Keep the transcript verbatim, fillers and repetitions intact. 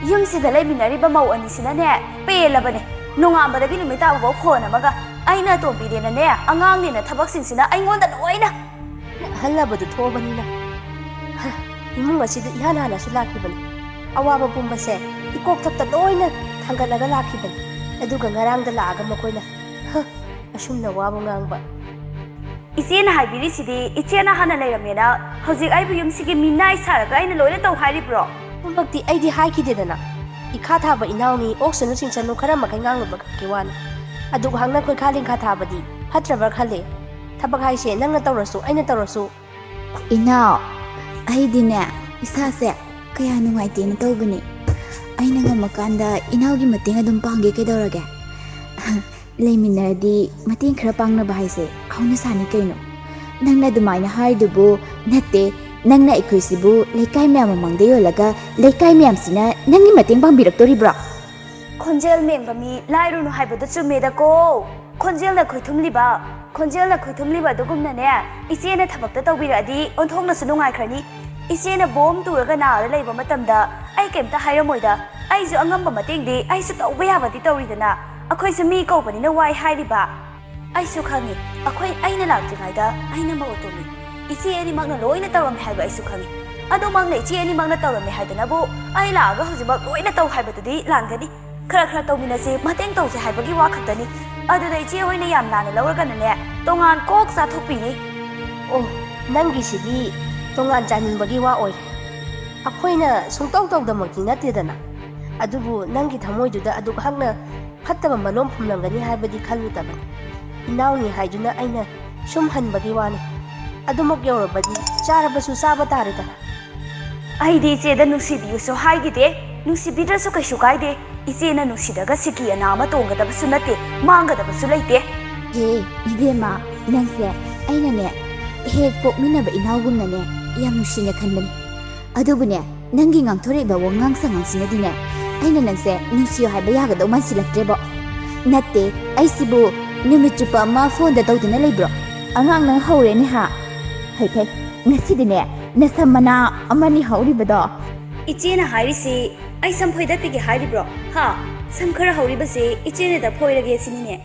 ꯌꯨꯝꯁꯤꯗ ꯂꯩꯃꯤꯟꯅꯔꯤꯕ ꯃꯧ ꯑꯅꯤꯁꯤꯅꯅꯦ, ꯄꯦꯜꯂꯕꯅꯦ꯫ ꯅꯣꯡꯉꯥꯟꯕꯗꯒꯤ ꯅꯨꯃꯤꯠ ꯇꯥꯕꯐꯥꯎ ꯐꯣꯟ ꯑꯃꯒ, ꯑꯩꯅ ꯑꯇꯣꯝꯕꯤꯅꯦꯅꯅꯦ, ꯑꯉꯥꯡꯅꯦꯅ ꯊꯕꯛꯁꯤꯡꯁꯤꯅ ꯑꯩꯉꯣꯟꯗ ꯂꯣꯏꯅ꯫ ꯑꯍꯜꯂꯕꯗꯨ ꯊꯣꯛꯑꯕꯅꯤꯅ, ꯍ, ꯏꯃꯨꯡ ꯑꯁꯤꯗ ꯏꯍꯥꯟ ꯍꯥꯟꯅꯁꯨ ꯂꯥꯛꯈꯤꯕꯅꯤ꯫ ꯑꯋꯥꯕ ꯄꯨꯝꯕꯁꯦ ꯏꯀꯣꯛ ꯊꯛꯇ ꯂꯣꯏꯅ ꯊꯥꯡꯒꯠꯂꯒ ꯂꯥꯛꯈꯤꯕꯅꯤ꯫ ꯑꯗꯨꯒ ꯉꯔꯥꯡꯗ ꯂꯥꯛꯑꯒ ꯃꯈꯣꯏꯅ, ꯍ, ꯑꯁꯨꯝꯅ ꯋꯥꯕ ꯉꯥꯡꯕ꯫ ꯏꯆꯦꯅ ꯍꯥꯏꯕꯤꯔꯤꯁꯤꯗꯤ, ꯏꯆꯦꯅ ꯍꯥꯟꯅ ꯂꯩꯔꯝꯃꯦꯅ ꯍꯧꯖꯤꯛ ꯑꯩꯕꯨ ꯌꯨꯝꯁꯤꯒꯤ ꯃꯤꯅꯥꯏ ꯁꯥꯔꯒ ꯑꯩꯅ ꯂꯣꯏꯅ ꯇꯧ ꯍꯥꯏꯔꯤꯕ꯭ꯔꯣ? ꯑꯗꯨꯃꯛꯇꯤ ꯑꯩꯗꯤ ꯍꯥꯏꯈꯤꯗꯦꯗꯅ꯫ ꯏꯈꯥ ꯊꯥꯕ ꯏꯅꯥꯎꯅꯤ, ꯑꯣꯛꯁꯅꯨ ꯁꯤꯡꯁꯅꯨ ꯈꯔ ꯃꯈꯩ ꯉꯥꯡꯂꯨꯕ ꯈꯛꯀꯤ ꯋꯥꯅꯤ꯫ ꯑꯗꯨꯛ ꯍꯥꯛꯅ ꯈꯣꯏꯈꯥ ꯂꯤꯡꯈꯥ ꯊꯥꯕꯗꯤ ꯐꯠꯇ꯭ꯔꯕ꯭ꯔꯥ ꯈꯜꯂꯦ꯫ ꯊꯕꯛ ꯍꯥꯏꯁꯦ ꯅꯪꯅ ꯇꯧꯔꯁꯨ ꯑꯩꯅ ꯇꯧꯔꯁꯨ꯫ ꯏꯅꯥꯎ, ꯑꯩꯗꯤꯅꯦ, ꯏꯁꯥꯁꯦ ꯀꯌꯥ ꯅꯨꯡꯉꯥꯏꯇꯦꯅ ꯇꯧꯕꯅꯤ꯫ ꯑꯩꯅ ꯉꯝꯃꯀꯥꯟꯗ ꯏꯅꯥꯎꯒꯤ ꯃꯇꯦꯡ ꯑꯗꯨꯝ ꯄꯥꯡꯒꯦ, ꯀꯩꯗꯧꯔꯒꯦ? ꯂꯩꯃꯤꯟꯅꯔꯗꯤ ꯃꯇꯦꯡ ꯈꯔ ꯄꯥꯡꯅꯕ ꯍꯥꯏꯁꯦ ꯍꯧꯅ ꯁꯥꯅꯤ ꯀꯩꯅꯣ꯫ ꯅꯪꯅ ꯑꯗꯨꯃꯥꯏꯅ ꯍꯥꯏꯗꯨꯕꯨ ꯅꯠꯇꯦ, ꯅꯪꯅ ꯑꯩꯈꯣꯏꯁꯤꯕꯨ ꯂꯩꯀꯥꯏ ꯃꯌꯥꯝ ꯃꯃꯥꯡꯗ ꯌꯣꯜꯂꯒ ꯂꯩꯀꯥꯏ ꯃꯌꯥꯝꯁꯤꯅ ꯅꯪꯒꯤ ꯃꯇꯦꯡ ꯄꯥꯡꯕꯤꯔꯛꯇꯣꯔꯤꯕ꯭ꯔꯣ? ꯈꯣꯟꯖꯦꯜ ꯃꯦꯡꯕ ꯃꯤ ꯂꯥꯏꯔꯨꯅꯨ ꯍꯥꯏꯕꯗꯨ ꯆꯨꯝꯃꯦꯗꯀꯣ꯫ ꯈꯣꯟꯖꯦꯜꯅ ꯈꯣꯏꯊꯨꯝꯂꯤꯕ, ꯈꯣꯟꯖꯦꯜꯅ ꯈꯣꯏꯊꯨꯝꯂꯤꯕ ꯑꯗꯨꯒꯨꯝꯅꯅꯦ, ꯏꯆꯦꯅ ꯊꯕꯛꯇ ꯇꯧꯕꯤꯔꯛꯑꯗꯤ ꯑꯣꯟꯊꯣꯛꯅꯁꯨ ꯅꯨꯡꯉꯥꯏꯈ꯭ꯔꯅꯤ꯫ ꯏꯆꯦꯅ ꯕꯣꯝ ꯇꯨꯔꯒ ꯅꯥꯔ ꯂꯩꯕ ꯃꯇꯝꯗ ꯑꯩ ꯀꯩꯝꯇ ꯍꯥꯏꯔꯝꯃꯣꯏꯗ꯫ ꯑꯩꯁꯨ ꯑꯉꯝꯕ ꯃꯇꯦꯡꯗꯤ ꯑꯩꯁꯨ ꯇꯧꯕ ꯌꯥꯕꯗꯤ ꯇꯧꯔꯤꯗꯅ꯫ ꯑꯩꯈꯣꯏꯁꯨ ꯃꯤ ꯀꯧꯕꯅꯤꯅ ꯋꯥꯏ ꯍꯥꯏꯔꯤꯕ꯫ ꯑꯩꯁꯨ ꯈꯪꯉꯤ, ꯑꯩꯈꯣꯏ, ꯑꯩꯅ ꯂꯥꯛꯇ꯭ꯔꯤꯉꯩꯗ ꯑꯩꯅ ꯃꯧ ꯑꯇꯣꯝꯕꯤ, ꯏꯆꯦ ꯑꯅꯤꯃꯛꯅ ꯂꯣꯏꯅ ꯇꯧꯔꯝꯃꯦ ꯍꯥꯏꯕ ꯑꯩꯁꯨ ꯈꯪꯉꯤ꯫ ꯑꯗꯨꯃꯛꯅ ꯏꯆꯦ ꯑꯅꯤꯃꯛꯅ ꯇꯧꯔꯝꯃꯦ ꯍꯥꯏꯗꯅꯕꯨ ꯑꯩ ꯂꯥꯛꯑꯒ ꯍꯧꯖꯤꯛꯃꯛ ꯂꯣꯏꯅ ꯇꯧ ꯍꯥꯏꯕꯗꯨꯗꯤ ꯂꯥꯟꯒꯅꯤ꯫ ꯈꯔ ꯈꯔ ꯇꯧꯃꯤꯟꯅꯁꯤ, ꯃꯇꯦꯡ ꯇꯧꯁꯦ ꯍꯥꯏꯕꯒꯤ ꯋꯥ ꯈꯛꯇꯅꯤ꯫ ꯑꯗꯨꯗ ꯏꯆꯦ ꯍꯣꯏꯅ ꯌꯥꯝ ꯂꯥꯟꯅ ꯂꯧꯔꯒꯅꯅꯦ, ꯇꯣꯉꯥꯟ ꯀꯣꯛ ꯆꯥꯊꯣꯛꯄꯤꯅꯤ꯫ ꯑꯣ, ꯅꯪꯒꯤꯁꯤꯗꯤ ꯇꯣꯉꯥꯟ ꯆꯥꯅꯤꯡꯕꯒꯤ ꯋꯥ ꯑꯣꯏꯔꯦ꯫ ꯑꯩꯈꯣꯏꯅ ꯁꯨꯡꯇꯧ ꯇꯧꯗꯃꯛꯇꯤ ꯅꯠꯇꯦꯗꯅ꯫ ꯑꯗꯨꯕꯨ ꯅꯪꯒꯤ ꯊꯃꯣꯏꯗꯨꯗ ꯑꯗꯨꯛ ꯍꯛꯅ ꯐꯠꯇꯕ ꯃꯅꯣꯝ ꯐꯨꯝꯂꯝꯒꯅꯤ ꯍꯥꯏꯕꯗꯤ ꯈꯜꯂꯨꯗꯕꯅꯤ꯫ ꯏꯅꯥꯎꯅꯤ ꯍꯥꯏꯗꯨꯅ ꯑꯩꯅ ꯁꯨꯝ ꯍꯟꯕꯒꯤ ꯋꯥꯅꯤ꯫ ꯑꯗꯨꯃꯛ ꯌꯧꯔꯕꯗꯤ ꯆꯥꯔꯕꯁꯨ ꯆꯥꯕ ꯇꯥꯔꯦꯗꯅ꯫ ꯑꯩꯗꯤ ꯏꯆꯦꯗ ꯅꯨꯡꯁꯤꯕꯤꯌꯨꯁꯨ ꯍꯥꯏꯈꯤꯗꯦ, ꯅꯨꯡꯁꯤꯕꯤꯗ꯭ꯔꯁꯨ ꯀꯩꯁꯨ ꯀꯥꯏꯗꯦ꯫ ꯏꯆꯦꯅ ꯅꯨꯡꯁꯤꯗ꯭ꯔꯒ ꯁꯤꯀꯤ ꯑꯅꯥ ꯑꯃ ꯇꯣꯡꯒꯗꯕꯁꯨ ꯅꯠꯇꯦ, ꯃꯥꯡꯒꯗꯕꯁꯨ ꯂꯩꯇꯦ꯫ ꯍꯦ, ꯏꯕꯦꯝꯃ, ꯅꯪꯁꯦ ꯑꯩꯅꯅꯦ, ꯍꯦꯛ ꯄꯣꯛꯃꯤꯟꯅꯕ ꯏꯅꯥꯎꯒꯨꯝꯅꯅꯦ ꯌꯥꯝ ꯅꯨꯡꯁꯤꯅ ꯈꯟꯕꯅꯤ꯫ ꯑꯗꯨꯕꯨꯅꯦ, ꯅꯪꯒꯤ ꯉꯥꯡꯊꯣꯔꯛꯏꯕ ꯋꯥꯉꯥꯡ ꯁꯉꯥꯡꯁꯤꯅꯗꯤꯅꯦ, ꯑꯩꯅ ꯅꯪꯁꯦ ꯅꯨꯡꯁꯤꯌꯣ ꯍꯥꯏꯕ ꯌꯥꯒꯗꯧ ꯃꯥꯟꯁꯤꯜꯂꯛꯇ꯭ꯔꯦꯕꯣ꯫ ꯅꯠꯇꯦ, ꯑꯩꯁꯤꯕꯨ ꯅꯨꯃꯤꯠ ꯆꯨꯞꯄ ꯑꯃ ꯐꯣꯟꯗ ꯇꯧꯗꯨꯅ ꯂꯩꯕ꯭ꯔꯣ? ꯑꯉꯥꯡ ꯅꯪ ꯍꯧꯔꯦꯅꯦ ꯍꯥ? ꯐꯩ ꯐꯩ, ꯉꯁꯤꯗꯤꯅꯦ ꯅꯁꯝ ꯃꯅꯥ ꯑꯃꯅꯤ ꯍꯧꯔꯤꯕꯗꯣ꯫ ꯏꯆꯦꯅ ꯍꯥꯏꯔꯤꯁꯤ ꯑꯩ ꯁꯝ ꯐꯣꯏꯗꯠꯄꯤꯒꯦ ꯍꯥꯏꯔꯤꯕ꯭ꯔꯣ? ꯍꯥ? ꯁꯝ ꯈꯔ ꯍꯧꯔꯤꯕꯁꯦ ꯏꯆꯦꯅꯗ ꯐꯣꯏꯔꯒꯦ ꯁꯤꯅꯤꯅꯦ꯫